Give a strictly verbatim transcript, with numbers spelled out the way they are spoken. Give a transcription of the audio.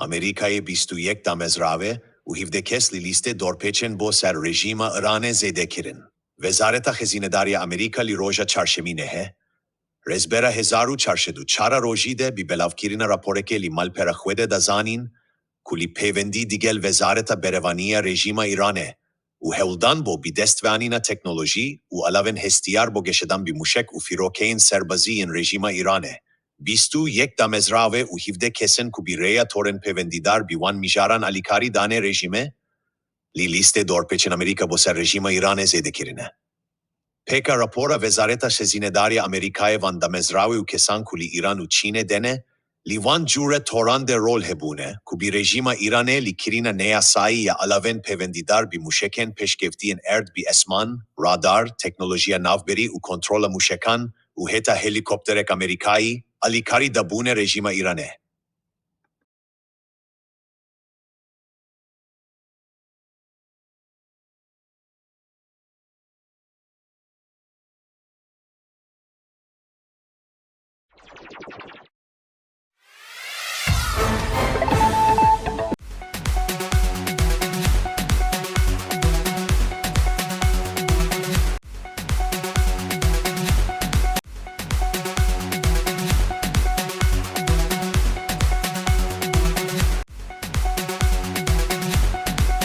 Amerîkayê bîst û yek damezrave û hevdeh kes li lîstê dorpêçên bo ser rejîma Îranê zêde kirin. Wezareta Xezînedarî ya Amerîka li roja Çarşemînê he rêzbera hezar û çar sed û çar rojî de bi belavkirina raporekê li malpera xwe de da zanîn ku li pêwendî digel Wezareta Berevanî ya rejîma Îranê û hewldan bo bi destvanîna teknolojî û alavên hestiyar bo geşedan bi mûşek û fîrokeyên serbazî yên rejîma Îranê. Bîst û yek damezrave û hevdeh kes in ku bi rêya torên pêwendîdar bi wan mijaran alîkarî dane rejîmê, li lîstê dorpêçên Amerîka bo ser rejîma Îranê zêde kirine. Pêka rapora Wezareta Xezînedarî ya Amerîkayê van damezrave û kesan ku li Îran û Çînê de ne, li van cûre toran de rol hebûne, ku bi rejîma Îranê li kirîna neyasayî ya alavên pêwendîdar bi mûşekên pêşkeftiyên erd bi esman, radar, teknolojiya navberî û kontrola mûşekan û heta helîkopterek Amerîkayî, alîkarî dabûne rejîma Îranê.